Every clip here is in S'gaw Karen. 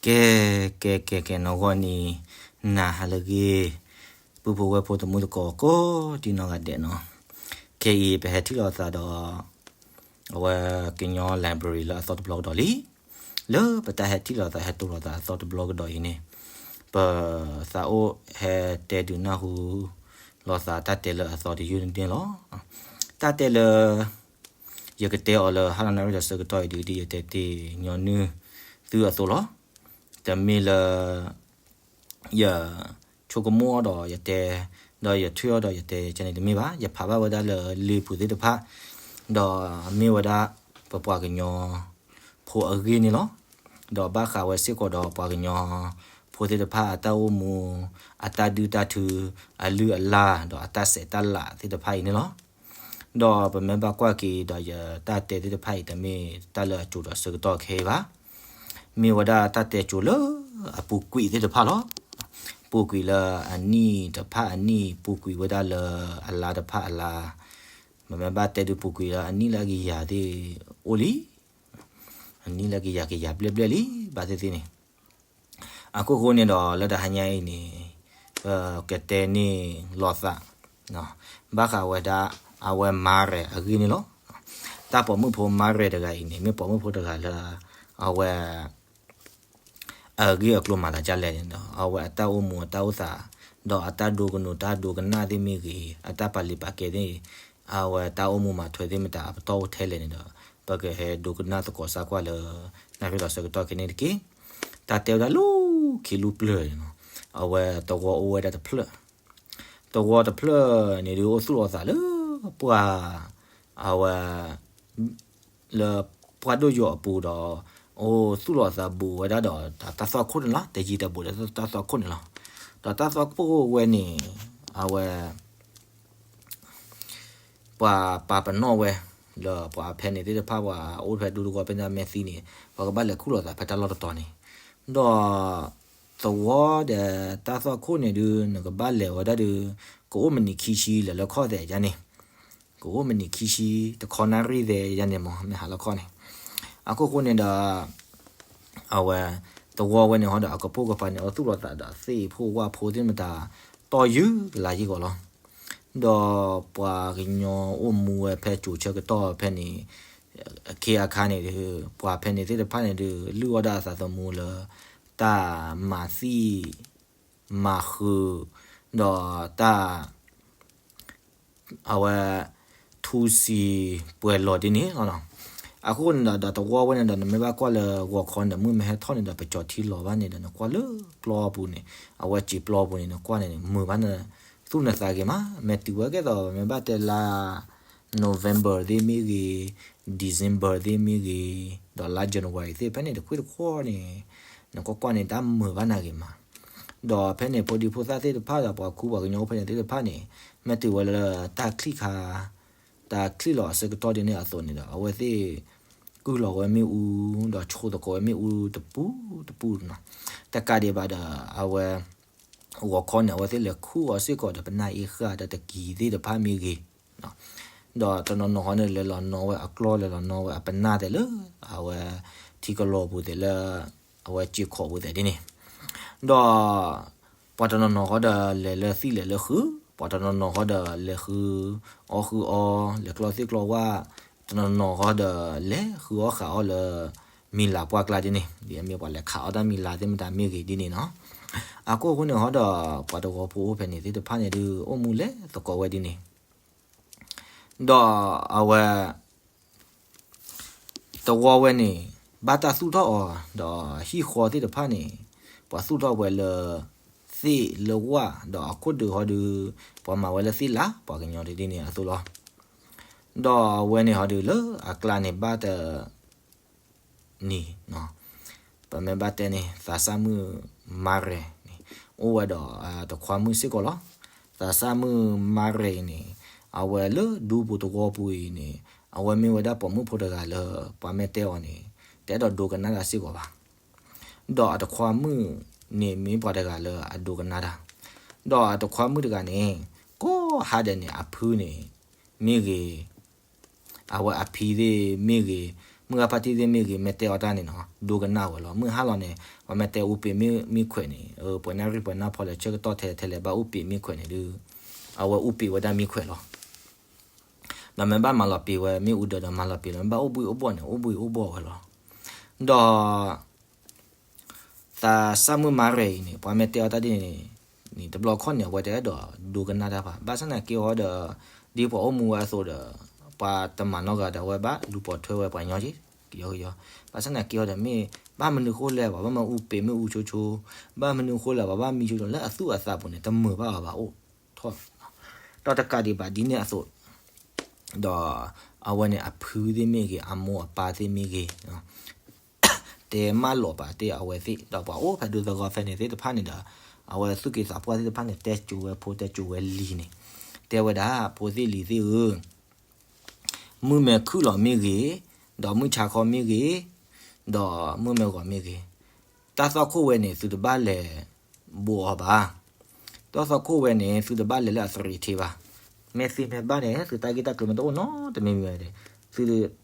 ကဲ ကဲ ကဲ ကဲ နီၢ်ဂီၢ်နံၤ နၤဟါလၢအဂ့ၤ, ပုၢ်ဖိဝဲၢ်ဖိ သမူသကိး ကိးဒံနီၢ်ဂၤဒဲးနီၤ, ခဲအံၤပဟဲထံၣ်လိာ်သးဒီး အဝဲကညီ library လၢအသီတဘျီကဒီးလံ. လၢပတၢ်ဟဲထံၣ်လိာ်သး ဟဲတိၢ်လိာ်သးအသီတဘျီကဒီးအံၤန့ၣ်, ပသးအိၣ်ဟဲတဲဒုးနၢ်ဟူလိာ်သးတၢ်တဲလၢအသီတယုၢ်န့ၣ်လီၤ. တၢ်တဲလၢ ယကတဲအီၤလၢဟါလီၤနၣ်ရံၣ်ဒီးဆၢကတီၢ်အံၤဒုး ဒ်ယတဲတ့ၢ်ညီနုၢ်သုအသိးလီၤ. တမ့ၢ်လၢ ယဆိကမိၣ်အီၤဒီးယတဲ, ဒီးယထွံၣ်အီၤဒီးယတဲကန့ၣ်တမ့ၢ်ဘၣ်. ယဖးဘၣ်ဝဲဒၣ်လၢလံာ်ပူၤသ့ၣ်တဖၣ်, ဒီးမ့ၢ်ဝဲဒၣ်ပပှၤကညီဖိအဂ့ၢ်န့ၣ်လီၤ. ဒီးဘၣ်ဃးဝဲစ့ၢ်ကီးဒီးပှၤကညီဖိသ့ၣ်တဖၣ်အတၢ်အိၣ်မူ, အတၢ်ဒုၣ်တၢ်ထု, အလုၢ်အလၢ်, ဒီးအတၢ်ဆဲးတၢ်လၤသ့ၣ်တဖၣ်အံၤန့ၣ်လီၤ. ဒီးပမ့ၢ်ဘၣ်ကွၢ်က့ၤဒီးယတၢ်တဲသ့ၣ်တဖၣ်အံၤ တမ့ၢ်တၢ်လၢအစိၤဒီးဆၢကတီၢ်ခဲအံၤဘၣ်. မ့ၢ်ဝဲဒၣ်တၢ်တဲစိၤလၢအပူၤကွံာ်သ့ၣ်တဖၣ်လီၤ. ပူၤကွံာ်လၢအနံၣ်တဖၣ်အနံၣ်, ပူၤကွံာ်ဝဲဒၣ်လၢအလါတဖၣ်အလါ, မ့မ့ၢ်ဘၣ်တဲဒုးပူၤကွံာ်လၢအနံၣ်လၢအကယၤသ့ၣ်အိၣ်လံ. အနံၣ်လၢကယၤကယၤဘျဲၣ်ဘျဲၣ်လံ ဘၣ်သ့ၣ်သ့ၣ်န့ၣ်. အခိၣ်ဃိန့ၣ်ဒီး လၢတဟါညါအံၤန့ၣ် ပကတဲန့ၢ်လိာ်သး ဘၣ်ဃးဝဲဒၣ် အဝဲမၤရဲၣ်အဂ့ၢ်န့ၣ်လီၤ. တၢ်ပိာ်မုၣ်ဖိမၤရဲၣ်တဂၤအံၤန့ၣ် မ့ၢ်ပိာ်မုၣ်ဖိတဂၤလၢ အဝဲ အဂ့ၢ်အကျိၤမၤသးဒ်လဲၣ်န့ၣ်ဒီး အဝဲအတၢ်အိၣ်မူအတၢ်အိၣ်သး ဒီးအတၢ်ဒိကနၣ်တၢ်ဒိကနၣ်သ့ၣ်မ့ၢ်ဂ့ၤ, အတၢ်ပာ်လုၢ်ပာ်ကဲသ့ၣ်, အဝဲတၢ်အိၣ်မူမၤထွဲသ့ၣ်မတၤအပတီၢ်အိၣ်ထဲလဲၣ်န့ၣ်ဒီး ပကဟဲဒိကနၣ်သကိးစၢ်ကွၢ်လၢ နၣ်ရံၣ်ဒီးဆၢကတီၢ်ခဲန့ၣ်တက့ၢ်. တၢ်တဲဝဲဒၣ်လၢခံလူၢ်ပျၢၤန့ၣ်လီၤ. အဝဲသဝီအိၣ်ဝဲဒၣ်တဖျၢၣ်, သဝီတဖျၢၣ်န့ၣ်ဒုးအိၣ်သူၣ်လီၤသးလၢ ပှၤ အဝဲ လၢပှၢ်ဒိၣ်ယိာ်အပူၤဒီး အိၣ်သူၣ်လီၤသးဘူးဝဲဒၣ်ဒီးတၢ်သွၣ်ခိၣ်န့ၣ်လီၤ. တယံာ်တဘူးဒီးတၢ်သွၣ်ခိၣ်န့ၣ်လီၤ. ဒီးတၢ်သွၣ်ခိၣ်ဝဲန့ၣ် အဝဲ ပှၤပာ်ပနီၣ်ဝဲ လၢပှၤဖဲန့ၣ်သ့ၣ်တဖၣ် ပှၤအိၣ်ဖဲဒူတဝီဖဲန့ၣ် မဲာ်သံန့ၣ် ပှၤကဘၣ်လဲၤခူၣ်လိာ်သးဖဲတၢ်လီၢ်တတီၤန့ၣ်, ဒီး သဝီဒီးတၢ်သွၣ်ခိၣ်န့ၣ်ဒုး နကဘၣ်လဲၤဝဲဒၣ်ဒီး ကအိၣ်မံးနံးခံဆံ လဲၤလၢခီၣ်သဲးယါန့ၣ်, ကအိၣ်မံးနံးခံဆံ တခီနၣ်ရံၣ်သဲးယါန့ၣ်မ့ၢ် မ့ၢ်ဟးလၢခီၣ်န့ၣ်. အခိၣ်ဃိန့ၣ်ဒီး အဝဲ သဝီဝဲန့ၣ်ဟီဒီး အကပိာ်ကပၤန့ၣ် အိၣ်သူၣ်လီၤသးဒီးသ့ၣ်ဖိဝၣ်ဖိသ့ၣ်မတၤ တီၢ်ယုၢ်ကလါယံာ်ဂီၤလီၤ. ဒီးပှၤကညီအိၣ်မူဝဲဖဲကၠိဆၢကတီၢ်ဖဲန့ၣ် အခ့အခါန့ၣ်ဒီး ပှၤဖဲန့ၣ်သ့ၣ်တဖၣ်န့ၣ်ဒီး လုၢ်အီၣ်ဒၣ်အသးသမူလၢ တၢ်မၤသံၣ် မၤဃုာ် ဒီးတၢ် အဝဲ ထူစံာ်ပှဲၤလီၤဒ်န့ၣ်လီၤ. အဃိန့ၣ်ဒီး ဒီးသဝီဝဲန့ၣ်ဒီး နမ့ၢ်ဘၣ်ကွၢ်လၢဂီၤခီန့ၣ်ဒီး မုၢ်မ့ၢ်ဟဲထီၣ်န့ၣ်ဒီး ပကၠီၤထံလီၤဘၣ်န့ၣ်ဒီး နကွၢ်လၢပျီပူၤန့ၣ် အဝဲစံာ်ပျီပူၤန့ၣ် နကွၢ်န့ၣ် မုာ်ဘၣ်နသူၣ်နသးဂ့ၤမး. မ့ၢ်တုၤဝဲကဲသိး မ့ၢ်ဘၣ်တဲလါ November သ့ၣ်မ့ၢ်ဂ့ၤ, December သ့ၣ်မ့ၢ်ဂ့ၤ, ဒီးလါ January သ့ၣ် ဖဲန့ၣ်တခွ့ၣ်တခွီၣ်န့ၣ် နကွၢ်ကွၢ်န့ၣ် တၢ်မုာ်ဘၣ်နၤဂ့ၤမး. ဒီးဖဲန့ၣ် ဖိဒံဖိသၣ်သ့ၣ်တဖၣ်ဒီး ပှၤခူပှၤကညီအိၣ်ဖဲန့ၣ်သ့ၣ်တဖၣ်န့ၣ် မ့ၢ်တုၤဝဲလၢတၢ်ချံၣ်ခါ တၢ်ချံၣ်လီၤအဆၢကတီၢ်ဒ်န့ၣ်အသိးန့ၣ်ဒီး အဝဲသ့ၣ် ကုၢ်လီၤဝဲမ့ၣ်အူ ဒီးဆိးသကိးဝဲမ့ၣ်အူတပူၤတပူၤနီၤ. တကးဒံးဘၣ်ဒီး အဝဲ ဂီၤခီန့ၣ် အဝဲသ့ၣ်လဲၤခူၣ်အီၤစ့ၢ်ကီးဒီး ပနၢ်အ့ဃၣ်ဒီးတကံၤသ့ၣ်တဖၣ်မ့ၢ်ဂ့ၤ ဒီးတနီၤနီၤဃီန့ၣ် လဲၤလီၤနီၣ်ဝဲအကျီၢ် လဲၤလီၤနီၣ်ဝဲအပနၢ်သဲးလၢ အဝဲထံကလီၤပူၤသဲးလၢ အဝဲစ့ၢ်ကီးပူၤသဲးဒ်န့ၣ်, ဒီး ပှၤတနီၤနီၤဃီဒီး လဲၤလၢသံၣ်လဲၤလၢဃု, ပှၤတနီၤနီၤဃီဒီး လဲၤဃုအီၣ်ဃုအီ လဲၤကျီသ့ၣ်ကျီဝၣ်, တနီၤနီၤဃီဒီး လဲၤဃုအီၣ်ဃုအီလၢ မံၤလၤပှၢ်ကျါဒ်န့ၣ် ဒ်အမ့ၢ်ပှၤလဲၤခးအီၣ်တၢ်မံၤလၤသ့ၣ်မတၤမ့ၢ်ဂ့ၤဒ်န့ၣ်နီၤ. အခိၣ်ဃိန့ၣ်ဃီဒီး ပှၤတဝီဖိအိၣ်ဖဲန့ၣ်သ့ၣ်တဖၣ်န့ၣ်ဒုး အိၣ်မူလဲၤသကိးဝဲဒ်န့ၣ် ဒီးအဝဲ သဝီဝဲန့ၣ် ဘၣ်တၢ်သူၣ်ထီၣ်အီၤ ဒီးဟံၣ်ဃီသ့ၣ်တဖၣ်န့ၣ် ပှၤသူၣ်ထီၣ်ဝဲလၢ သ့ၣ်လၢဝၣ် ဒီးအခိၣ်ဒုးဃီဒုး ပှၤမၤဝဲလၢသ့ၣ်လး ပှၤကညီဒ်န့ၣ်အသိးလီၤ. ဒီးအဝဲန့ၣ်ဃီဒုးလၢအကျါန့ၣ်ဘၣ်တ န့ၣ် ပမ့ၢ်ဘၣ်တဲန့ၣ် သးစၢ်မုၣ်မၤရဲၣ်န့ၣ် အိၣ်ဝဲဒီးတခွါမုၣ်စ့ၢ်ကီးလီၤ. သးစၢ်မုၣ်မၤရဲၣ်အံၤန့ၣ် အဝဲလၢဒူပူၤသဝီပူၤအံၤန့ၣ် အဝဲမ့ၢ်ဝဲဒၣ်ပိာ်မုၣ်ဖိတဂၤလၢ ပှၤမ့ၢ်တဲအီၤန့ၣ် တအဲၣ်ဒိးဒိကနၣ်တၢ်စ့ၢ်ကီးဘၣ်. ဒီးအတခွါမုၣ်န့ၣ်မ့ၢ်ပှၤတဂၤလၢအဒိကနၣ်တၢ်, ဒီးအတခွါမုၣ်တဂၤန့ၣ် ကိးဟါဒဲးန့ၣ် အဖုန့ၣ် မ့ၢ်ဂ့ၤ အဝဲအဖံသ့ၣ်မ့ၢ်ဂ့ၤ, မုၢ်ဂၤဖါတံၢ်သ့ၣ်မ့ၢ်ဂ့ၤ မ့ၢ်တဲအီၤတၢ်န့ၣ်နီၤ ဒိကနၣ်ဝဲလီၤ. မုၢ်ဟါလီၤန့ၣ် ပှၤမ့ၢ်တဲအူပ့းမ့ၢ်ခွဲးန့ၣ် ပှဲၤနၣ်ရံၣ်ပှဲၤနၣ်ဖီဒီး ဆၢကတီၢ်ထဲထဲလဲၣ် ဘၣ်အူပ့းမ့ၢ်ခွဲးန့ၣ်ဒုး အဝဲအူပ့းဝဲဒၣ်မ့ၢ်ခွဲးလီၤ. ဒီးမ့ၢ်ဘၣ်မၤလီၤပ့ၤဝဲ မ့ၢ်အူဒၢဒီးမၤလီၤပ့ၤလီၤ, မ့ၢ်ဘၣ်အိၣ်ဘှံးအိၣ်ဘှီၣ်န့ၣ် အိၣ်ဘှံးအိၣ်ဘှီၣ်ဝဲလီၤ. ဒီး သးစၢ်မုၣ်မၤရဲၣ်အံၤန့ၣ် ပှၤမ့ၢ်တဲအီၤတၢ်ဒ်န့ၣ်န့ၣ် တဘျီခီၣ်န့ၣ် အဝဲတအဲၣ်ဒိးဒိကနၣ်တၢ်ဘၣ်. ဘၣ်ဆၣ်သနာ်က့ဟီဒီး ဒ်ပှၤအိၣ်မူဝဲအသိးဒီး ပှၤတမၤနီတဂၤဒီး အဝဲဘၣ်လူၤပိာ်ထွဲဝဲပှၤညီက့ၤ ကယီကယီ. ဘၣ်ဆၣ်သနာ်က့ဟီဒီး မ့ၢ်ဘၣ်မနုၤအဃိလဲၣ် ပှၤဘၣ်မၤအူပ့းမ့ၢ်အူဆိဆိ, ဘၣ်မနုၤအဃိလဲၣ် ပှၤဘၣ်မံဆိဆိ လၢအသူၣ်အသးပူၤန့ၣ် တမုာ်ဘၣ်အီၤဘၣ်အိၣ်ထီၣ် ဒီးတကးဒံးဘၣ်ဒ်န့ၣ်အသိး ဒီးအဝဲန့ၣ်အဖုသ့ၣ်မ့ၢ်ဂ့ၤ အမိၢ်အပၢ်သ့ၣ်မ့ၢ်ဂ့ၤ တဲမၢလီၤပာ်တ့ၢ်အဝဲသ့ၣ် ဒီးပှၤအိၣ်ဖဲဒူသဂီၤဖဲန့ၣ်သ့ၣ်တဖၣ်န့ၣ်ဒီး အဝဲသူၣ်က့သးပှၢ်သ့ၣ်တဖၣ်န့ၣ် တဲစိၤဝဲဖိတဲစိၤဝဲလံၤန့ၣ် တဲဝဲဒၣ် ဖိသ့ၣ်လံၤသ့ၣ်ဧၢ မုၢ်မဲာ်ခုၣ်လီၤမ့ၢ်ဂ့ၤ, ဒီးမုၢ်ဆါခီမ့ၢ်ဂ့ၤ, ဒီးမုၢ်မဲာ်ဂီၤမ့ၢ်ဂ့ၤ, တၢ်သွၣ်ခိၣ်ဝဲန့ၣ် သုတဘၣ်လဲၤဘိးအီၤဘၣ်. တၢ်သွၣ်ခိၣ်ဝဲန့ၣ် သုတဘၣ်လဲၤလၢအသရံးထံးဘၣ်. မ့ၢ်သ့မ့ၢ်ဘၣ်န့ၣ် သုတၢ်ဂ့ၢ်တၢ်ကျိၤမ့ၢ်တအိၣ်နီတမံၤမံၤဘၣ်န့ၣ် သု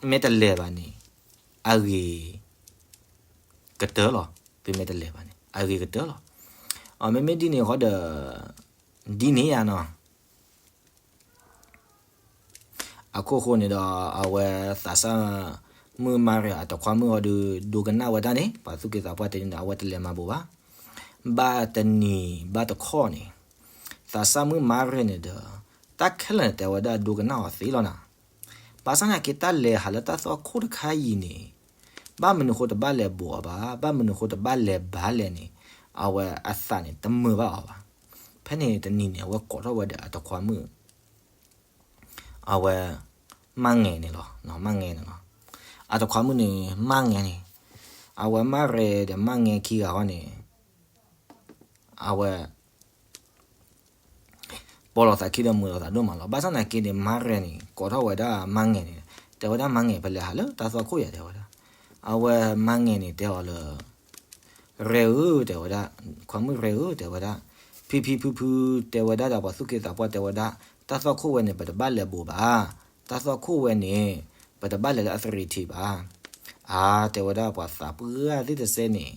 မ့ၢ်တလဲၤဘၣ်န့ၣ် အဂ့ၤကတၢၢ်လီၤ. သုမ့ၢ်တလဲၤဘၣ်န့ၣ် အဂ့ၤကတၢၢ်လီၤ. အမ့မ့ၢ်ဒ်န့ၣ်ဃီဒီး ဒ်န့ၣ်ယါနီၤ အခိၣ်ဃိန့ၣ်ဒီး အဝဲသးစၢ်မုၣ်မၤရဲၣ်အတခွါမုၣ်အီၤဒီး ဒိကနၣ်ဝဲဒၣ်န့ၣ် ပှၤသူၣ်က့သးပှၢ်တဲန့ၣ် အဝဲတလဲၤမၤဘိးဘၣ်. ဘၣ်တနံၤဘၣ်တခီၣ်န့ၣ် သးစၢ်မုၣ်မၤရဲၣ်န့ၣ်ဒီး တၢ်ခဲလၢာ်န့ၣ်တဲဝဲဒၣ်ဒိကနၣ်အီၤသ့လီၤနၤ. ဘၣ်ဆၣ်သနာ်က့တၢ်လဲၤဟးလၢတၢ်သွၣ်ခိၣ်တခါအံၤန့ၣ် ဘၣ်မနုၤဃိတဘၣ်လဲၤဘိးအီၤဘၣ်, ဘၣ်မနုၤဃိတဘၣ်လဲၤဘၣ်လဲၣ်န့ၣ် အဝဲအသးန့ၣ်တမုာ်ဘၣ်အီၤဘၣ်. ဖဲန့ၣ်တနံၤန့ၣ် အဝဲကိးထီၣ်ဝဲဒီးအတခွါမုၣ် အဝဲ မါငဲၤန့ၣ်လီၤ. မါငဲၤန့ၣ်လီၤ. အတခွါမုၣ်န့ၣ် မါငဲၤန့ၣ် အဝဲမၤရဲၣ်ဒီးမါငဲၤခံဂၤဃီန့ၣ် အဝဲ ပိာ်လိာ်သးခံဒီးမုာ်လိာ်သးဒိၣ်မးလီၤ. ဘၣ်ဆၣ်သနာ်က့န့ၣ် မါရဲၣ်န့ၣ် ကိးထီၣ်ဝဲဒၣ်မါငဲၤန့ၣ် တဲဝဲဒၣ် မါငဲၤ ပလဲၤဟးလၢတၢ်သွၣ်ခိၣ်ယၤ တဲဝဲဒၣ်. အဝဲမါငဲၤန့ၣ်တဲအီၤလၢ ရဲၣ်ဧၢ တဲဝဲဒၣ်, ခွါမုၣ်ရဲၣ်ဧၢ တဲဝဲဒၣ်, ဖံဖံဖုဖု တဲဝဲဒၣ်ဒီးပှၤသူၣ်က့သးပှၢ်တဲဝဲဒၣ်, တၢ်သွၣ်ခိၣ်ဝဲန့ၣ် ပတဘၣ်လဲၤဘိးဘၣ်, တၢ်သွၣ်ခိၣ်ဝဲန့ၣ် ပတဘၣ်လဲၤလၢအသရံးထံးဘၣ်. အါ တဲဝဲဒၣ်ပှၤသးပှၢ်သ့ၣ်တစဲးန့ၣ်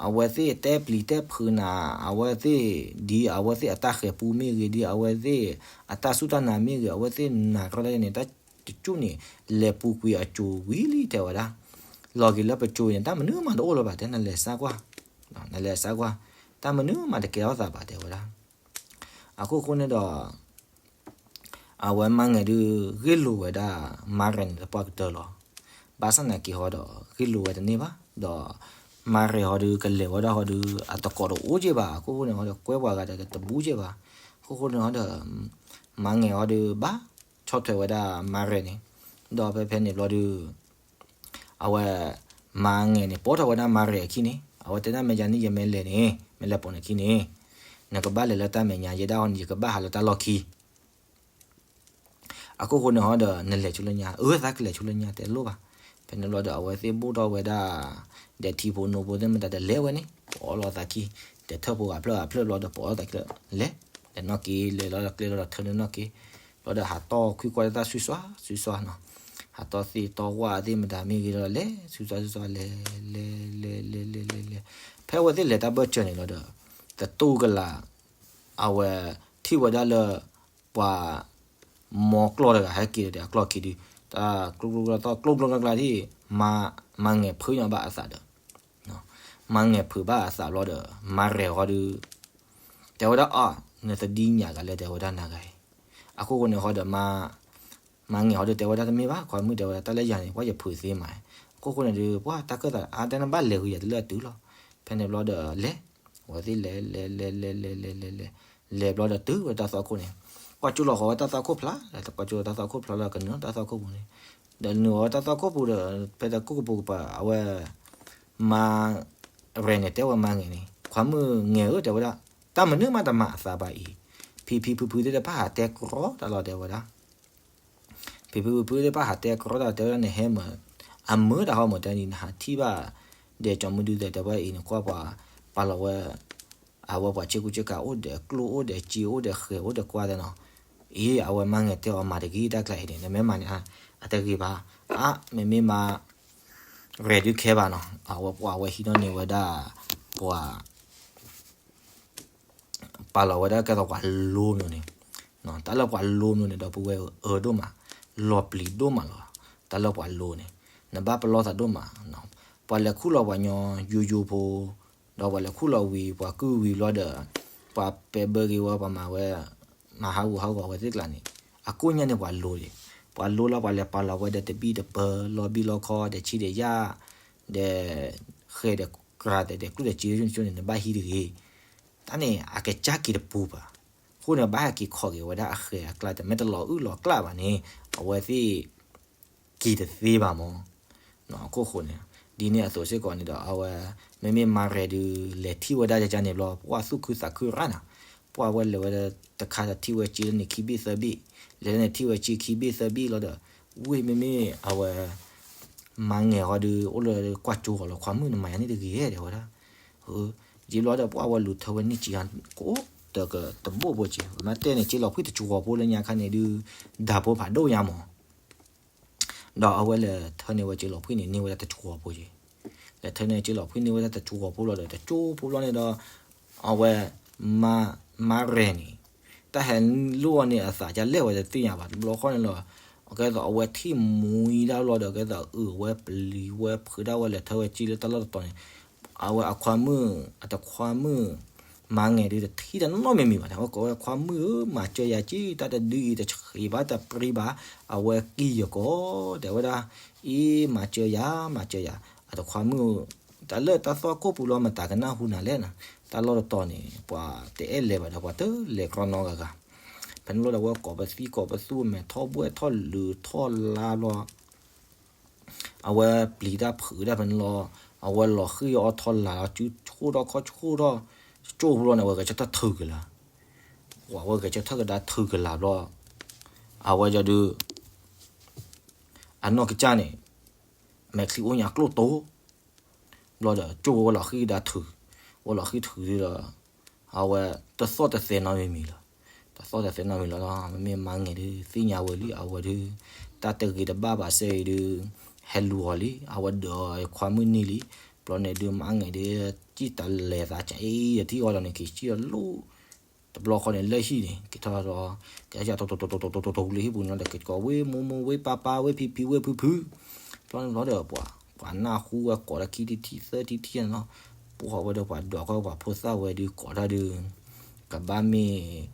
အဝဲသ့ၣ်တဲပျံၤတဲဖုးနၤ, အဝဲသ့ၣ် ဒ်အဝဲသ့ၣ်အတၢ်ဃဲၤပူမ့ၢ်ဂ့ၤ, ဒ်အဝဲသ့ၣ်အတၢ်စူၢ်တၢ်နာ်မ့ၢ်ဂ့ၤ, အဝဲသ့ၣ်နာ်ကီတၢ်န့ၣ် တၢ်တကၠူၣ်န့ၣ် လဲၤပူၤကွံာ်အစိၤဝံၤလံ တဲဝဲဒၣ်. လီၤက့ၤလၢပစိၤန့ၣ် တၢ်မနုၤမးတအိၣ်လၢၤဘၣ် တဲ နလဲၤစါကွၢ်, နလဲၤစါကွၢ်, တၢ်မနုၤမးတကဲထီၣ်သးဘၣ် တဲဝဲဒၣ်. အခိၣ်ဃိန့ၣ်ဒီး အဝဲမါငဲၤဒုး ဂ့ၢ်လိာ်ဝဲဒၣ် မါရဲၣ်န့ၣ် သပှၢ်ကတၢၢ်လီၤ. ဘၣ်ဆၣ်သနာ်က့ဟီဒီး ဂ့ၢ်လိာ်ဝဲတန့ၢ်ဘၣ်. ဒီးမါရဲၣ်ဟီဒုး ကလဲၤဝဲဒၣ်ဟီဒုး အတကိးတအိၣ်က့ဘၣ်. အခိၣ်ဃိန့ၣ်ဟီဒီး ကွဲပှၤဂၤဒီးတဘူးက့ဘၣ်. အခိၣ်ဃိန့ၣ်ဟီဒီး မါငဲၤဟီဒုး ဘၣ်ဆီၣ်ထွဲဝဲဒၣ်မါရဲၣ်န့ၣ်. ဒီးဖဲဖဲန့ၣ်ဘျီဒုး အဝဲ မါငဲၤန့ၣ် ပိာ်ထီၣ်ဝဲဒၣ်မါရဲၣ်အခံန့ၣ် အဝဲတဲဒၣ် မ့ၢ်ယၤန့ၣ် ယမ့ၢ်လဲၤန့ၣ် မ့ၢ်လဲၤပိာ်နခံန့ၣ် နကဘၣ်လဲၤလၢတၢ်မဲာ်ညါ ယဲဒၣ်ဟီန့ၣ် ယကဘၣ်ဟးလၢတၢ်လီၢ်ခံ. အခိၣ်ဃိန့ၣ်ဟီဒီး နလဲၤဆူလၢညါ, အၢ သးကလဲၤဆူလၢညါ တဲလိၣ်ဘၣ်. ဖဲန့ၣ်ဘျီဒီး အဝဲသ့ၣ်ဘိၣ်ထီၣ်ဝဲဒၣ် ဒီးထံဖိနိဖိသ့ၣ်မတၤဒီးလဲၤဝဲန့ၣ် ပိာ်လိာ်သးခံ, ဒီးထၢၣ်ဖိဂၤဖျၢၣ်ဂၤဖျၢၣ်ဘျီဒီး ပိာ်လိာ်သးခံလၢ လဲၤ, လဲၤနီၣ်က့ၤ လဲၤလီၤကျဲလီၤဒီးထၢၣ်န့ၣ်နီၣ်က့ၤ, ဘျီဒီးဟးတီၣ်ခွံကွၢ်တၢ်စုစွါစုစွါနီၤ, ဟးတီၣ်သ့ၣ်တီၣ်ဝၣ်သ့ၣ်မတၤမ့ၢ်ဂ့ၤဒီးလဲၤ စုစွါစုစွါလဲၤ လဲၤ လဲၤ လဲၤ လဲၤ လဲၤ လဲၤ ဖဲအဝဲသ့ၣ်လဲၤတၢ်ဘၢၣ်စၢၤန့ၣ်လီၤဒီး သတူၢ်ကလာ် အဝဲထံၣ်ဝဲဒၣ်လၢ ပှၤ မီကျီၢ်တဂၤဟဲက့ၤဒီးအကျီၢ်ခံဒုး တၢ်ကျိကျိကျိကျိ ကျိကျိကျိကျိထံၣ် မါငဲၤဖုးညီဘၣ်အသးဒီး မါငဲၤဖုးဘၣ်အသးဘျီဒီး မါရဲၣ်ဟီဒုး တဲဝဲဒၣ်အီၤ နတဒ်ညၣ်ဂၤလဲၣ် တဲဝဲဒၣ်နၤဂၤအံၤ. အခိၣ်ဃိန့ၣ်ဟီဒီး မါငဲၤဟီဒုးတဲဝဲဒၣ်တမ့ၢ်ဘၣ် ခွါမုၣ် တဲဝဲဒၣ် တၢ်လၢယၤန့ၣ် ပှၤယဖုးသ့မး. အခိၣ်ဃိန့ၣ်ဒုး ပှၤတၢ်ကၢၣ်သးအါတဲနဘၣ်လဲၤဂ့ၤယၤတလၢအတုၤလီၤ. ဖဲန့ၣ်ဘျီဒီး လဲၤ အဝဲသ့ၣ်လဲၤ လဲၤ လဲၤ လဲၤ လဲၤ လဲၤ လဲၤ လဲၤဘျီဒီးတုၤဝဲတၢ်သွၣ်ခိၣ်န့ၣ် ကွၢ်ကၠိလီၤဃီၤဝဲတၢ်သွၣ်ခိၣ်ဖျါ ကွၢ်ကၠိတၢ်သွၣ်ခိၣ်ဖျါလီၤကနုာ်တၢ်သွၣ်ခိၣ်ပူၤန့ၣ် ဒီးနုာ်အီၤတၢ်သွၣ်ခိၣ်ပူၤဒီး ဖဲတၢ်ကိၢ်ကပူၤကပၤ အဝဲ မါရဲၣ်န့ၣ် တဲဝဲမါငဲၤန့ၣ် ခွါမုၣ်ငဲၤဧၢ တဲဝဲဒၣ် တၢ်မနုၤမးတမၤအသးဘၣ်အံၤ ဖံဖံဖုဖုသ့ၣ်တဖၣ်ဟးတဲကြီတၢ်လီၤ တဲဝဲဒၣ်. ဖံဖံဖုဖုသ့ၣ်တဖၣ်ဟးတဲကြီတၢ် တဲဝဲဒၣ် နဟဲမၤ အမုာ်တၢ်ဟီမၤ တဲန့ၣ် နဟးထံၣ်ဘၣ် ဒီးကၠီမုၢ်ဒုသဲး တဲဝဲအံၤန့ၣ် ကွၢ်ပှၤ ပာ်လီၤဝဲ အဝဲပှၤဆ့ကူဆ့ကၤအိၣ်ဒီးကျိၣ်အိၣ်ဒီးစ့အိၣ်ဒီးဃဲၤအိၣ်ဒီးကွၢ်သဲနီၤ. အံၤ အဝဲမါငဲၤတဲအီၤ မၤတဂ့ၤတၢ်ကျါအံၤန့ၣ် နမ့ၢ်မၤန့ၣ် အတဂ့ၤဘၣ်. အါ မ့မ့ၢ်မါ ရဲၣ်ဒုးခဲဘၣ်နီၤ, အဝဲပှၤဝဲဟံးန့ၢ်ဝဲဒၣ် ပှၤ ပာ်လီၤဝဲဒၣ်ကဲသိးပှၤလိမ့ၢ်န့ၣ်, တၢ်လၢပှၤလိမ့ၢ်န့ၣ် ဒီပုၢ်ဝဲၢ်အၢဒိၣ်မး, လီၤပျံၤဒိၣ်မးလီၤ. တၢ်လၢပှၤလိန့ၣ် နဘၣ်ပလီၢ်သးဒိၣ်မး, ပှၤလဲၤခူၣ်လီၤပှၤညီယိယိဖိ, ဒီးပှၤလဲၤခူၣ်လီၤဝံၤ ပှၤကုၢ်ဝံၤဘျီဒီး ပှၤပဲာ်ဘၢက့ၤဝဲ ပှၤမၤဝဲ မၤဟးဂူာ်ဟးဂီၤဝဲသ့ၣ်ကျါန့ၣ် အကိၣ်ညါန့ၣ်ပှၤလိဒံး, ပှၤလိလၢပှၤလဲၤပာ်လီၤဝဲဒီးတဘံၣ်တပၢၤ လီၤဘံၣ်လီၤခီ ဒီးဆံးဒီးယၣ် ဒီး ဃဲၤဒီးကြၤဒီး ဒီးကျိၣ်ဒီးစ့န့ၣ် နဘၣ်ဟံးတဂ့ၤ. တၢ်န့ၣ် အကစၢ်က့ၤတပူၤဘၣ်. အဃိန့ၣ် ဘၣ်ဟဲက့ၤခိးက့ၤဝဲဒၣ်အဃဲၤအကျါ တမ့ၢ်တလီၤအုၣ်လီၤကျၣ်ဘၣ်န့ၣ် အဝဲသ့ၣ် က့ၤတသ့ဘၣ်မး. အခိၣ်ဃိန့ၣ် ဒ်န့ၣ်အသိးစ့ၢ်ကီးန့ၣ်ဒီး အဝဲ မ့မ့ၢ်မါရဲၣ်ဒုး လဲၤထံၣ်ဝဲဒၣ်ကကန့ၣ်ဘျီ ပှၤသူၣ်ခုသးခုရၣ်နၤ, ပှၤဝဲလဲၤဝဲတခါဒီးထံၣ်ဝဲက့လၢန့ၣ်ခံဘ့ၣ်သၢဘ့ၣ်, လဲၤလၢန့ၣ်ထံၣ်ဝဲက့ခံဘ့ၣ်သၢဘ့ၣ်လီၤဒီး ဝ့ၢ်မ့မ့ၢ်အဝဲ မါငဲၤဃီဒုး အိၣ်လၢကွၢ်ကၠိဃီလီၤ ခွါမုၣ်နမၤယၤန့ၣ်တဂ့ၤ တဲဝဲဒၣ်. ယံာ်ဘျီဒီး ပှၤဝဲလူၤထၢဝဲန့ၢ်ကံ ကအိၣ်တကတဘိၣ်ဖိက့, မ့ၢ်တဲန့ၣ် က့လီၤဖှံတကဝီၤဖိလၢညါခါန့ၣ်ဒုး ဒၣ်ဖိဖးဒိၣ်ညါမး. ဒီးအဝဲလဲၤထၢန့ၢ်ဝဲက့လီၤဖှံန့ၣ် န့ၢ်ဝဲဒၣ်တကဝီၤဖိက့, လဲၤထၢန့ၢ်က့လီၤဖှံန့ၢ်ဝဲဒၣ်တကဝီၤဖိလီၤဒီး တကၠိဖိဘျီန့ၣ်ဒီး အဝဲ မါ မါရဲၣ်န့ၣ် တၢ်ဟဲလိၣ်အီၤန့ၣ်အသးကလဲၣ်ဝဲတသ့ၣ်ညါဘၣ် တဘျီဃီန့ၣ်လီၤ. ကဲသိးအဝဲထံၣ်မူအံၤဒၣ်လီၤဒီး ကဲသိးအုးဝဲပျံၤဝဲဖုးဒၣ်ဝဲလဲၤထၢဝဲက့လၢတၢ်လီၢ်တတီၤန့ၣ် အဝဲအခွါမုၣ် အတခွါမုၣ် မါငဲၤဒုး တထံၣ်တၢ်နီတမံၤမံၤဘၣ် တဲဝဲကိးဝဲခွါမုၣ်ဧၢ မၤစၢၤယၤက့ တၢ်တဒုအံၤ တဆံးဘၣ်တပြံဘၣ် အဝဲကံၢ်ယကိး တဲဝဲဒၣ် အ့ မၤစၢၤယၤ မၤစၢၤယၤ အတခွါမုၣ် တၢ်လၢတၢ်သွၣ်ခိၣ်ပူၤလီၤ မတၤကနၢ်ဟူနၤလဲၣ်နၤ, တၢ်လီၢ်တတီၤန့ၣ် ပှၤတအဲၣ်လဲၤဘၣ်ဒီး ပှၤတလဲၤကြီနီတဂၤဂၤ, ဖဲန့ၣ်လီၤဒီး အဝဲကိးပသူကိးပသူ မဲာ်ထီၣ်ဘှဲၣ်ထီၣ်လုးထီၣ်လါဘျီ အဝဲပျံၤတၢ်ဖုးတၢ်ဖဲန့ၣ်လီၤ, အဝဲလီၤဃံၤအီၤထီၣ်လၢ်လီၤ စုဆိၣ်ထီၣ်ခီၣ်ဆိၣ်ထီၣ်, ကၠိဖိလီၤန့ၣ် အဝဲဂဲၤဆၢထၢၣ်ထုးကလၤ, ပှၤဝဲဂဲၤဆၢထၢၣ်ကဒါထုးကလၤဘျီ, အဝဲဒုး အနီၢ်ကစၢ်န့ၣ် မဲာ်ချံအိၣ်ညါကျိၣ်တိ, ဘျီဒီး ကၠိဝဲလီၤဃံၤကဒါထုး, ဝဲလီၤဃံၤထုးဒုးဒီး အဝဲတသီၣ်တသဲနီတမံၤမံၤလီၤ, တသီၣ်တသဲနီတမံၤလီၤလီၤ, မ့မ့ၢ်မါငဲၤဒုး သ့ၣ်ညါဝဲလံ အဝဲဒုး တၢ်တဂ့ၤတဘၣ်ဘၣ်စဲအံၤဒုး ဟဲလူၤအီၤလံ, အဝဲဒုးအီၤခွါမုၣ်န့ၢ်လံ, ဘျီန့ၣ်ဒုး မါငဲၤဒုး စံၣ်တလဲၤသးကၠးအံၤ ယထံၣ်အီၤဒီးန့ၣ် က့ၤစံၣ်အီၤလိၣ် တဘျီဃီန့ၣ် လၢဟံၣ်န့ၣ် က့ၤထီၣ်ဒီး ကဲထီၣ်တိတိတိတိတိတိလၢဟံၣ်ပူၤန့ၣ်ဒီး ကကိးဝ့ၢ်မိၢ်မိၢ်ဝ့ၢ်ပၢ်ပၢ်ဝ့ၢ်ဖံဖံဝ့ၢ်ဖုဖု, ဘျီန့ၣ်လီၤဒီး ပှၤ ပှၤနၢ်ဟူဝဲကိးတၢ်ခံထံၣ်သၢထံၣ်ထံၣ်န့ၣ်လီၤ, ပှၤဝဲဒီးပှၤဒွးကီၢ်ပှၤဖိသၣ်ဝဲဒုးကိးတၢ်ဒုး ကဘၣ်မ့ၢ်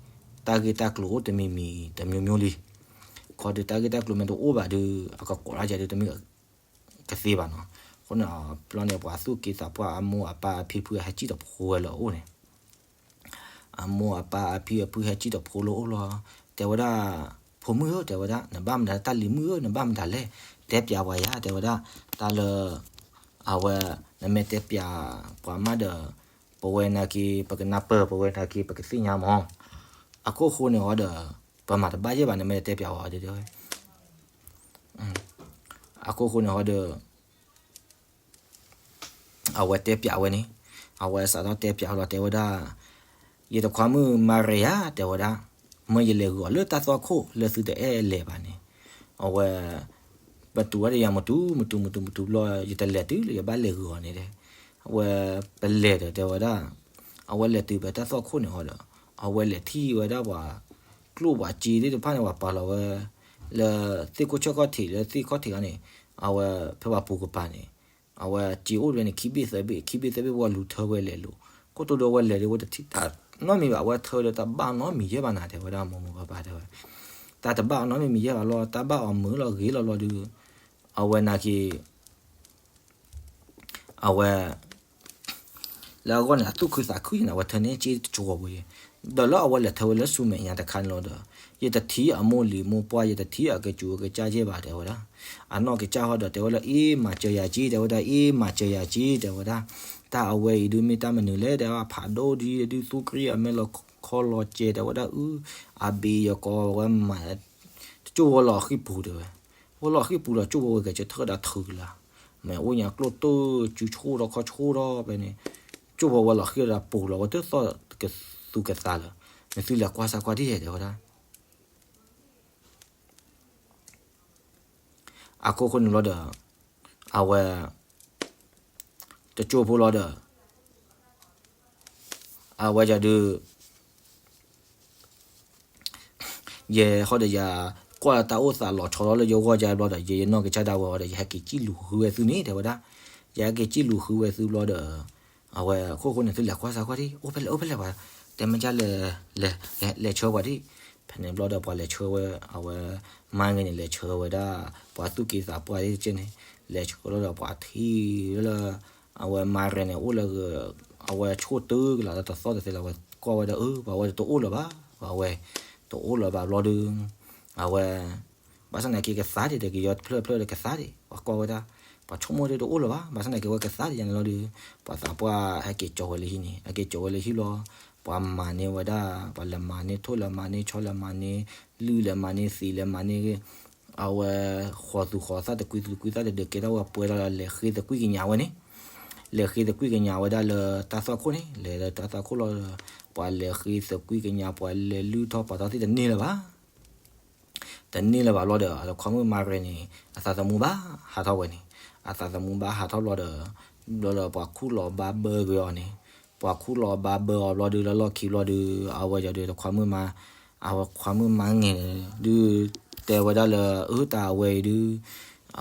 တၢ်ဂ့ၢ်တၢ်ကျိၤအိၣ်တမံၤမံၤတမျိုးမျိုးလံ, ခီဒုးတၢ်ဂ့ၢ်တၢ်ကျိၤမ့ၢ်တအိၣ်ဘၣ်ဒုး အကကိးတၢ်ကဲဒုးတမ့ၢ် ကသ့ဘၣ်နီၤ, အဃိန့ၣ် ဘျီန့ၣ် ပှၤသူၣ်က့သးပှၢ်အမိၢ်အပၢ်အဖံဖုအဟဲစံၣ်တဖိဝဲလၢအအိၣ်န့ၣ် အမိၢ်အပၢ်အဖံအဖုဟဲစံၣ်တဖိလၢအအိၣ်လီၤ, တဲဝဲဒၣ် ဖိမုၣ်ဧၢ တဲဝဲဒၣ် နဘၣ်မတၤ တၢ်လံၤမုၣ်ဧၢ နဘၣ်မတၤလဲၣ်, တဲပျးဝဲယၤ တဲဝဲဒၣ်, တၢ်လၢ အဝဲ နမ့ၢ်တဲပျးပှၤမးဒီး ပဝဲနာ်က့ ပကနၢ်ပၢၢ် ပဝဲနာ်က့ ပကသ့ၣ်ညါမး, အခိၣ်ဃိန့ၣ်ဟီဒီး ပမၤတဘၣ်ယဲၢ်ဘၣ် နမ့ၢ်တဲပျးဝဲတဲဝဲ အခိၣ်ဃိန့ၣ်ဟီဒီး အဝဲတဲပျးဝဲန့ၣ်, အဝဲစးထီၣ်တဲပျးလီၤ တဲဝဲဒၣ်, ယတခွါမုၣ်မၤရံယၤ တဲဝဲဒၣ်, မ့ၢ်ယလဲၤဂုာ်အီၤလၢတၢ်သွၣ်ခိၣ်လၢသုတအဲၣ်လဲၤဘၣ်န့ၣ်, အဝဲ ပတူၢ်ဝဲဒီးယၤမတူၢ်မတူၢ်မတူၢ်မတူၢ်ဘျီ ယတလဲၤတုၤလၢယဘၣ်လဲၤဂုာ်အီၤန့ၣ်တဲ, အဝဲ ပလဲၤဒီးတဲဝဲဒၣ်, အဝဲလဲၤတုၤဖဲတၢ်သွၣ်ခိၣ်န့ၣ်ဟီဒီး အဝဲလဲၤထံၣ်ဝဲဒၣ်ပှၤ ကျိၣ်ပှၤစ့သ့ၣ်တဖၣ်န့ၣ် ပှၤပာ်လီၤဝဲ လၢသ့ၣ်ခိၣ်ဆၢၣ်ခီၣ်ထံးလၢသ့ၣ်ခီၣ်ထံးခါန့ၣ်, အဝဲဖဲပှၤပူၤကပၤန့ၣ်, အဝဲစ့အိၣ်ဝဲန့ၣ် ခံဘ့ၣ်သၢဘ့ၣ် ခံဘ့ၣ်သၢဘ့ၣ် ပှၤလူၤထၢဝဲလဲၤလိၤ, ခိၣ်တိဒီးဝဲလဲၤဒီးဝဲတထံၣ်တၢ်နီတမံၤဘၣ် အဝဲထၢဒီးတၢ်ဘၣ်နီတမံၤယဲၢ်ဘၣ်နၤ တဲဝဲဒၣ်မိၢ်မိၢ်ပၢ်ပၢ်တဲဝဲ, တၢ်တဘၣ်နီတမံၤယဲၢ်ဘၣ်လီၤ တၢ်ဘၣ်အီၤမုာ်လီၤဂ့ၤလီၤလီၤဒုး, အဝဲနာ်က့ အဝဲ လၢအဂီၢ်န့ၣ် အသူၣ်ခုသးခုယဲၢ်န့ၣ် အဝဲထၢန့ၢ်က့တကဝီၤပူၤယဲၢ်, ဒီးလၢအဝဲလဲၤထၢဝဲလၢဆူမဲာ်ညါတခါန့ၣ်လီၤဒီး, ယတထံၣ်အမိၢ်လံၤမိၢ်ပှၢ် ယတထံၣ်အကစူၤအကစၢ်ယဲၢ်ဘၣ်တဲဝဲဒၣ်, အနီၢ်ကစၢ်ဟီဒီးတဲဝဲလၢ အ့ မၤစၢၤယၤက့ တဲဝဲဒၣ် အ့ မၤစၢၤယၤက့ တဲဝဲဒၣ်, တၢ်အဝဲအံၤဒုးမ့ၢ်တၢ်မနုၤလဲၣ် တဲဝဲဖးဒိၣ်ဒုး ဒုးသူကရံၣ်အမဲာ်လီၤခီလီၤကဲတဲဝဲဒၣ်အု, အဘ့ၣ်ယကိးဝဲမၤ တကၠိၢ်ဝဲလီၤဃံပူၤတဲဝဲ, ဝဲလီၤဃံပူၤဒီးကၠိၢ်ဝဲဂဲၤဆၢထၢၣ်ဒၣ်ထုးကလၤ, မ့ၢ်အိၣ်ညါကျိၣ်တိၢ်စုဆိၣ်ဒီခီဆိၣ်ဒီဖဲန့ၣ်, ကၠိၢ်ဝဲဝဲလီၤဃံဒီးပူၤလီၤဝဲတသီၣ်ကသူကသးလၢၤ, မ့ၢ်သုလဲၤကွၢ်စၢ်ကွၢ်ဒ်လဲၣ်တဲဝဲဒၣ် အခိၣ်ဃိန့ၣ်ဘျီဒီး အဝဲ တကၠိဖိလီၤဒီး အဝဲဒုး ယဲဟီဒီးယကွၢ်လၢတၢ်အိၣ်သးလီၤဆီလီၤလၢယဂီၢ်ယါဘျီဒီး ယဲယနီၢ်ကစၢ်ဒၣ်ဝဲဟီဒီး ယဟဲက့ၤစံၣ်လူၤဃုဝဲသုန့ၣ် တဲဝဲဒၣ်, ယဟဲက့ၤစံၣ်လူၤဃုဝဲသုဘျီဒီး အဝဲအခိၣ်ဃိန့ၣ် သုလဲၤကွၢ်စၢ်ကွၢ်ဒံး အိၣ်ဖဲလဲၣ် အိၣ်ဖဲလဲၣ်ပှၤ တဲမ့ၢ်ကလဲၤ လဲၤဆှၢပှၤဒံး, ဖဲန့ၣ်ဘျီဒီးပှၤလဲၤဆှၢဝဲ အဝဲ မါဂ့ၤန့ၣ် လဲၤဆှၢဝဲဒၣ် ပှၤသူၣ်က့သးပှၢ်ဒ်ကဲန့ၣ် လဲၤဆှၢလီၤဒီးပှၤထံၣ်လၢ အဝဲမါရဲန့ၣ် အိၣ်လၢ အဝဲဆိၣ်တုၤကလာ်လၢတသီၣ်တသ့လၢၤ အဝဲကွၢ်ဝဲဒၣ်အၢ ပှၤဝဲတအိၣ်လၢၤဘၣ်, ပှၤဝဲ တအိၣ်လၢၤဘၣ်ဘျီဒီး အဝဲ ဘၣ်ဆၣ်သနာ်က့ကသါဒံး ဒီးကယီတဖျၢၣ်တဖျၢၣ်ဒီးကသါဒံး ပှၤကွၢ်ဝဲဒၣ် ပှၤဆိကမိၣ်ဒ်တအိၣ်လၢၤဘၣ်, ဘၣ်ဆၣ်သနာ်က့ဝဲကသါဒံးယါန့ၣ်လီၤဒီး ပှၤသးပှၢ်ဟဲက့ၤကၠီၤဝဲလၢဟံၣ်န့ၣ် ဟဲက့ၤကၠီၤဝဲလၢဟံၣ်လီၤ, ပှၤမၤန့ၢ်ဝဲဒၣ် ပှၤလဲၤမၤန့ၢ်ထိၣ်လဲၤမၤန့ၢ်ဆီလဲၤမၤန့ၢ် လုၢ်လဲၤမၤန့ၢ်သံးလဲၤမၤန့ၢ် အဝဲ ဃီၤသူဃီၤသၣ်တကွံသူတကွံသၣ်တဒုးကဲထီၣ်ဝဲပှဲၤထီၣ်လၢလဲၤဃ့သကွံၢ်ကညးဝဲန့ၣ်, လဲၤဃ့သကွံၢ်ကညးဝဲဒၣ်လၢတၢ်သွၣ်ခိၣ်န့ၣ် လဲၤလၢတၢ်သွၣ်ခိၣ်လီၤ, ပှၤလဲၤဃ့သကွံၢ်ကညး ပှၤလဲၤလုၢ်ထီၣ်ပာ်ထီၣ်သ့ၣ်တန့ၢ်လၢၤဘၣ် တန့ၢ်လၢၤဘၣ်ဘျီဒီး အတခွါမုၣ်မါရဲန့ၣ် အသးသမူဘၣ်ဟးထီၣ်ဝဲန့ၣ်, အသးသမူဘၣ်ဟးထီၣ်ဘျီဒီး ဘျီဒီးပှၤခူၣ်လီၤဘါဘၢက့ၤအီၤန့ၣ်, ပှၤခူၣ်လီၤဘါဘၢအီၤဘျီဒီး လၢလီၢ်ခံဘျီဒီး အဝဲယီၤဒီးတခွါမုၣ်မါ အဝဲခွါမုၣ်မါငဲၤန့ၣ် ဒုးတဲဝဲဒၣ်လၢ အၢ တၢ်အဝဲအံၤဒုး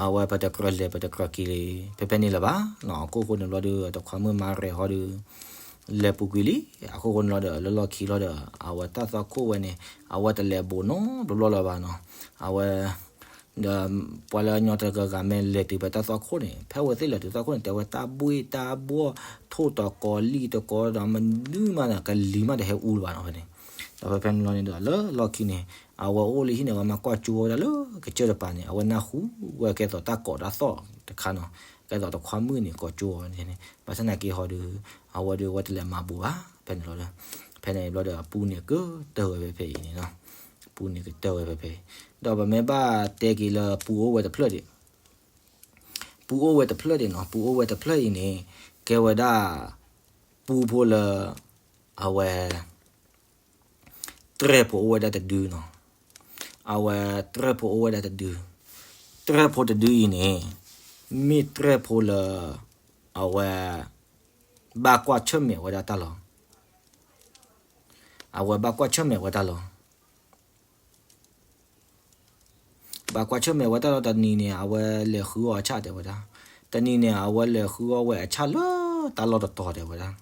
အဝဲပတကြၢးလဲၤပတကြၢးက့ၤလံ ဖဲဖဲန့ၣ်လၢၤဘၣ်နီၤ, အခိၣ်ဃိန့ၣ်ဘျီဒီး တခွါမုၣ်မါရဲဟီဒီး လဲၤပူၤကွံာ်လံ, အခိၣ်ဃိန့ၣ်လီၤဒီး လၢလီၢ်ခံလီၤဒီး အဝဲတၢ်သွၣ်ခိၣ်ဝဲန့ၣ် အဝဲတလဲၤဘူးနီတဘျီလၢၤဘၣ်နီၤ, အဝဲ ဒီးပှၤလၢအညီတဂၤဂၤမ့ၢ်လဲၤတုၤဖဲတၢ်သွၣ်ခိၣ်န့ၣ် ဖဲဝဲသ့ၣ်လဲၤတုၤသွၣ်ခိၣ်န့ၣ် တဲဝဲတၢ်ဘှ့ၣ်တၢ်ဘှီၣ် ထိၣ်တကီလံၣ်တကီဒီး မနုၤမးဒီး ကလံၤမးတဟဲအူလၢၤဘၣ်နီၤဖဲန့ၣ်, ဒီးဖဲဖဲန့ၣ်လီၤန့ၣ်ဒီး လၢလီၢ်ခံန့ၣ် အဝဲအိၣ်လၢဟံၣ်န့ၣ် အဝဲမၤကွၢ်ကၠိဝဲဒၣ်လၢကစၢၢ်တပၤန့ၣ် အဝဲနၢ်ဟူဝဲကဲသိးတၢ်ကိးတၢ်သီၣ်တခါနီၤ, ကဲသိးတခွါမုၣ်န့ၣ် ကိးကၠိအီၤန့ၣ်, ဘၣ်ဆၣ်သနာ်က့ဟီဒီး အဝဲဒီးအဝဲတလဲၤမၤဘူးဘၣ် ဖဲန့ၣ်လီၤဒီး ဖဲန့ၣ်ဘျီဒီးအပူန့ၣ် ကတၢၢ်ဝဲဖဲဖဲအံၤန့ၣ်နီၤ, ပူန့ၣ်ကတၢၢ်ဝဲဖဲဖဲအံၤ, ဒီးပမ့ၢ်ဘၣ်တဲက့ၤလၢပူအိၣ်ဝဲတဖျၢၣ်ဒံး ပူအိၣ်ဝဲတဖျၢၣ်ဒံးနီၤ, ပူအိၣ်ဝဲတဖျၢၣ်အံၤန့ၣ် ကဲဝဲဒၣ် ပူဖိလၢ အဝဲ တြဲၣ်ဖိအိၣ်ဝဲဒၣ်တဒုနီၤ, အဝဲတြဲၣ်ဖိအိၣ်ဝဲဒၣ်တဒု, တြဲၣ်ဖိတဒုအံၤန့ၣ် မ့ၢ်တြဲၣ်ဖိလၢ အဝဲ ဘၣ်ကွၢ်ဆၢၣ်မဲာ်ဝဲဒၣ်တၢ်လီၤ, အဝဲဘၣ်ကွၢ်ဆၢၣ်မဲာ်ဝဲတၢ်လီၤ ဘၣ်ကွၢ်ဆၢၣ်မဲာ်ဝဲတၢ်လီၤ တနံၤန့ၣ် အဝဲလဲၤဃုအီၣ်အဆၣ်တဲဝဲဒၣ်, တနံၤန့ၣ် အဝဲလဲၤဃုအီၣ်ဝဲအဆၣ်လၢတၢ်လီၢ်တတီၤတဲဝဲဒၣ်,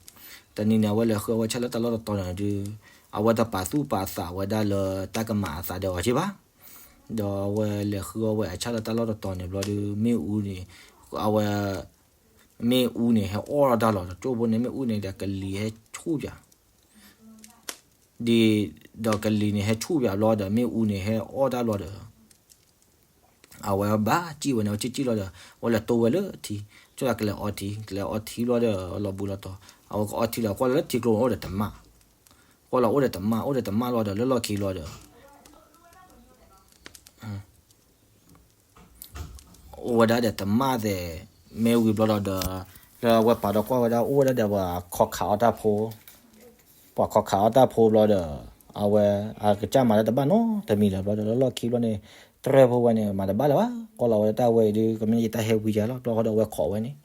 တနံၤန့ၣ် အဝဲလဲၤဃုအီၣ်ဝဲအဆၣ်လၢတၢ်လီၢ်တတီၤန့ၣ်ဒီး အဝဲတပာ်သူၣ်ပာ်သးဝဲဒၣ်လၢတၢ်ကမၤအသးဒီးအီၤက့ဘၣ်, ဒီးအဝဲလဲၤဃုအီၣ်ဝဲအဆၣ်လၢတၢ်လီၢ်တတီၤန့ၣ်ဘျီဒီး မ့ၣ်အူန့ၣ် အဝဲ မ့ၣ်အူန့ၣ် ဟဲအီၣ်လီၤတၢ်လီၤ တကၠိဖိန့ၣ် မ့ၣ်အူန့ၣ်ဒီးကလံၤဟဲဆူၣ်ပၠး ဒီးကလံၤန့ၣ် ဟဲဆူၣ်ပၠးဘျီဒီး မ့ၣ်အူန့ၣ် ဟဲအီၣ်တၢ်ဘျီဒီး အဝဲဘၣ်စံၣ်ဝဲန့ၣ် အဝဲစံၣ်စံၣ်လီၤဒီး အဝဲလဲၤတိဝဲလၢထံ, ဆိကလဲၤအီထံ, ကလဲၤအီထံဘျီဒီး လီၤဘူးလီၤတီၤ, အဝဲကအီထံဒီး ကွၢ်လၢထံကျိအိၣ်ဒီးတမၣ်, ကွၢ်လီၤအိၣ်ဒီးတမၣ် အိၣ်ဒီးတမၣ်လီၤဒီး လၢလီၢ်ခံလီၤဒီး အိၣ်ဝဲဒၣ်ဒီးတမၣ်သ့ၣ်, မ့ၢ်ဝံၤဘျီဒီး လၢအဝဲပာ်ဒီးကွၢ်ဝဲဒၣ် အိၣ်ဝဲဒၣ်ဒီးပှၤခိးခးအီၣ်တၢ်ဖိ, ပှၤခိးခးအီၣ်တၢ်ဖိဘျီဒီး အဝဲ အကစၢ်မၤတၢ်တဘၣ်နီတမံၤလၢၤဘျီဒီး လၢလီၢ်ခံဘျီန့ၣ် တြဲၣ်ဖိဝဲန့ၣ် မၤတဘၣ်လၢၤဘၣ်, ကွၢ်လီၤဝဲဒၣ်တၢ်ဝဲအံၤဒုး ကမ့ၢ်ယတၢ်ဟဲဝံယၤလီၤ ဘျီဃီဒီးအဝဲခိးဝဲန့ၣ်,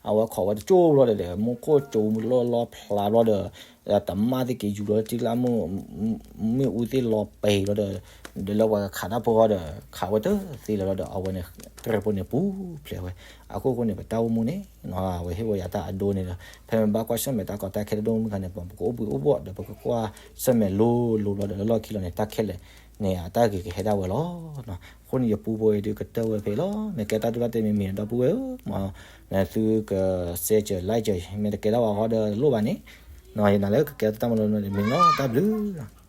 အဝဲခိးဝဲတကၠိဘျီဒီး မူခိၣ်ကၠိလီၤလီၤဖျးဘျီဒီး တမၣ်သ့ၣ်က့ၤယူၤလီၤထံကျါ မ့ၣ်အူသ့ၣ်လီၤပံာ်လီၤဒီး ဒီးလၢပှၤကခးတၢ်ဖိဃီဒီး ခးဝဲတသ့လၢၤလီၤဒီး အဝဲန့ၣ် တြဲၣ်ဖိန့ၣ်ပူၤဖျဲးဝဲ, အခိၣ်ဃိန့ၣ် ပတၢ်အိၣ်မူန့ၣ် အဝဲဟ့ၣ်ဝဲယၤတၢ်အဒိန့ၣ်ဒီး ဖဲမ့ၢ်ဘၣ်ကွၢ်ဆၢၣ်မဲာ်တၢ်ကီတၢ်ခဲတဒိၣ်မုၢ်ခါန့ၣ် ပကအိၣ်ဘှံးအိၣ်ဘှီၣ်ဒီး ပကကွၢ်ဆၢၣ်မဲာ်လိၤလိၤဘျီဒီး လၢလီၢ်ခံလီၤန့ၣ် တၢ်ခဲလၢာ်န့ၣ် အတၢ်ဂ့ၤကဟဲဒၣ်ဝဲလီၤ. အဃိန့ၣ် ယပူဖိအံၤဒုးကတၢၢ်ဝဲဖဲအံၤလီၤ. မ့ၢ်ကဲတၢ်ဒိတၢ်တဲာ်မ့ၢ်မ့ၢ်ဒီပုၢ်ဝဲၢ်ဧၢ, သုက share ကၢၤ like ကၢၤ မ့ၢ်တကဲထီၣ်ဝဲဃီဒီးလိၣ်ဘၣ်န့ၣ်, ယနာ်လၢကကဲထီၣ်တၢ်မၤလိန့ၣ်မ့ၢ်လီၤ. တၢ်ဘျုးလီၤ.